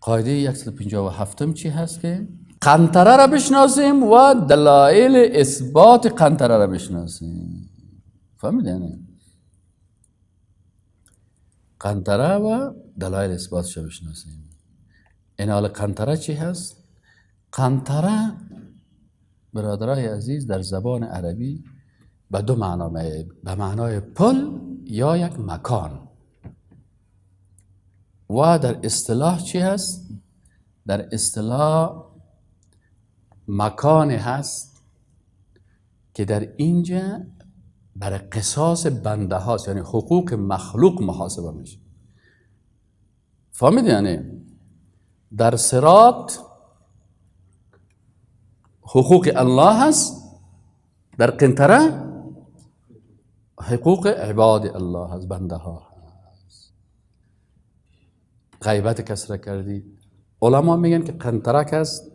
قاعده 157 چی هست که قنطره را بشناسیم و دلایل اثبات قنطره را بشناسیم. فهمیدین؟ قنطره و دلایل اثباتش را بشناسیم. این حال قنطره چی هست؟ قنطره برادرای عزیز در زبان عربی به دو معنا میه، به معنای پل یا یک مکان. و در اصطلاح چی هست؟ در اصطلاح مکان هست که در اینجا برای قصاص بنده هاست، یعنی حقوق مخلوق محاسبه میشه. فهمیدی؟ یعنی در صراط حقوق الله هست، در قنطره حقوق عباد الله هست، بنده ها هست. غیبت کس را کردی. علما میگن که قنطره هست،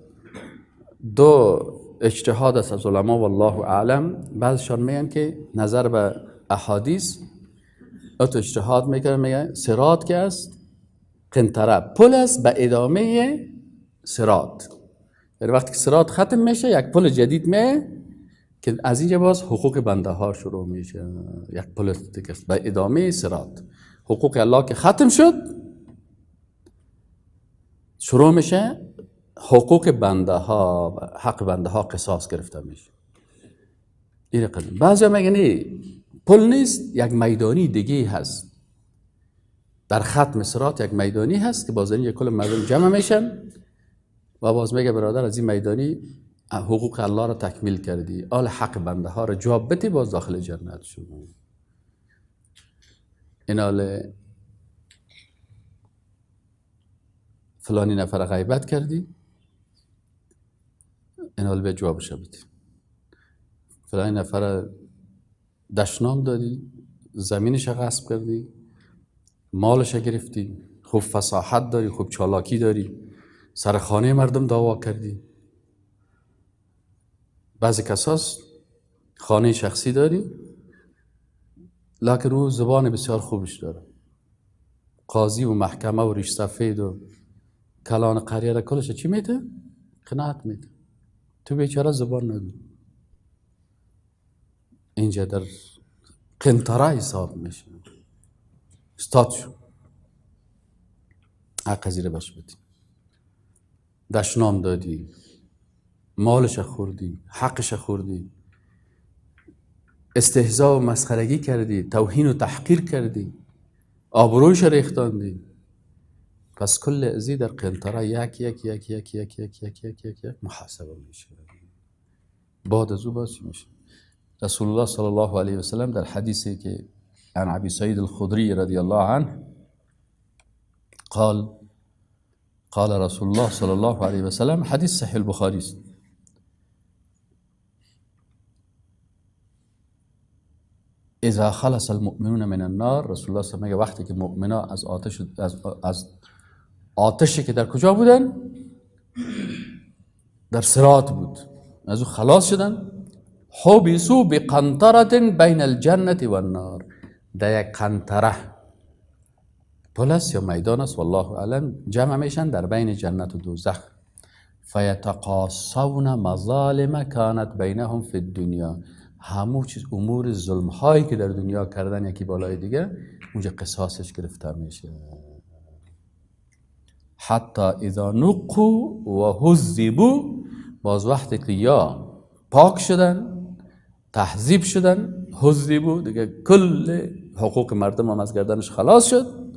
دو اجتهاد است از علما والله اعلم. بعضشان میگن که نظر به احادیث اتو اجتهاد میکنن، میگن صراط که است قنطره پل است به ادامه صراط. یعنی وقتی که صراط ختم میشه یک پل جدید میه که از اینجا باز حقوق بنده ها شروع میشه. یک پل دیگه است به ادامه صراط. حقوق الله که ختم شد شروع میشه حقوق بنده ها، حق بنده ها قصاص گرفته میشه. این قدم بعضی ها میگن نه پل نیست، یک میدانی دیگه هست. در ختم صراط یک میدانی هست که باز اینجا کل مردم جمع میشن و باز میگه برادر از این میدانی حقوق الله را تکمیل کردی، آل حق بنده ها را جواب بدی، باز داخل جنت شو. این آل فلانی نفر غیبت کردی، این حال به جوابش بدی. فلانی نفر دشنام دادی، زمینش غصب کردی، مالش گرفتی، خوب فصاحت داری، خوب چالاکی داری، سر خانه مردم دعوا کردی. بعضی کساس خانه شخصی داری لکن او زبان بسیار خوبش داره، قاضی و محکمه و ریش سفید و کلان قریه را کلش چی میده؟ قناعت میده. تو بیچاره زبان نداری. اینجا در قنطره حساب میشه. استاد شو حق زیر باش بدی، دشنام دادی، مالش خوردی، حقش خوردی، استهزا و مسخرگی کردی، توهین و تحقیر کردی، آبرویش ریختاندی. پس کل ازی در قنطره یک یک یک یک یک یک یک یک یک یک محاسبه میشه. بعد از او باز چی میشه؟ رسول الله صلی الله علیه و سلم در حدیثی که عن ابی سعید الخدری رضی الله عنه قال قال رسول الله صلی الله علیه و سلم، حدیث صحیح البخاری است، اذا خلص المؤمنون من النار. رسول الله صلی الله علیه و وقتی که مؤمنا از آتش، از آتشی که در کجا بودن؟ در صراط بود، از او خلاص شدن. حبسوا بقنطرة بین الجنة والنار، در یک قنطره پل است یا میدان است والله اعلم، جمع میشن در بین جنت و دوزخ. فیتقاصون مظالم کانت بینهم فی الدنیا، همو چیز امور ظلم هایی که در دنیا کردن یکی بالای دیگه اونجا قصاصش گرفته میشه. حتی اذا نقوا و هذبوا، باز وقتی که یا پاک شدن، تهذیب شدن، هذبوا دیگه کل حقوق مردم هم از گردنش خلاص شد،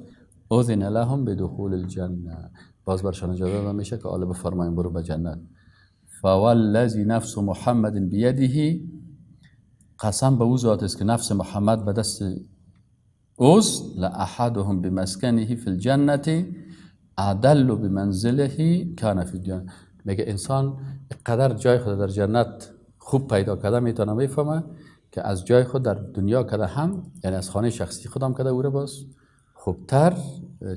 اذن لهم بدخول الجنه، باز برشان اجازه داده میشه که آله بفرمایین برو به جنت. فوالذی نفس محمد بیده، قسم به او ذات است که نفس محمد به دست اوست، لأحدهم بمسکنه فی الجنه عدل بمنزله کان فی الدنیا. میگه انسان قدر جای خود در جنت خوب پیدا کرده میتونه بفهمه که از جای خود در دنیا کرده هم، یعنی از خانه شخصی خودم کرده او رو باز خوبتر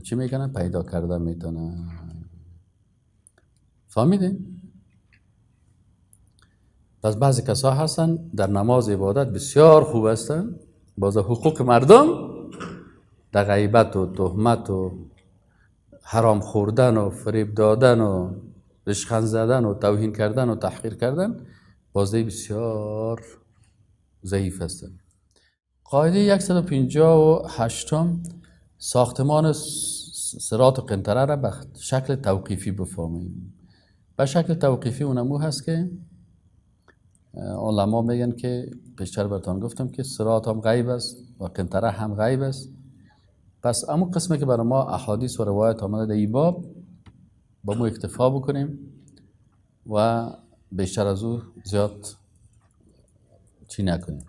چی میکنه؟ پیدا کرده میتونه. فهمیدین؟ پس بعضی کسا هستن در نماز عبادت بسیار خوب هستن، باز حقوق مردم در غیبت و تهمت و حرام خوردن و فریب دادن و رشخند زدن و توهین کردن و تحقیر کردن بازده بسیار ضعیف هستند. قاعده 158، ساختمان صراط و قنطره را به شکل توقیفی بفهمیم. به شکل توقیفی اونمو هست که علما میگن که پیشتر براتان گفتم که صراط هم غیب است و قنطره هم غیب است. پس امو قسمه که برای ما احادیث و روایت آمده در این باب، با مو اکتفا بکنیم و بیشتر از او زیاد چی نکنیم.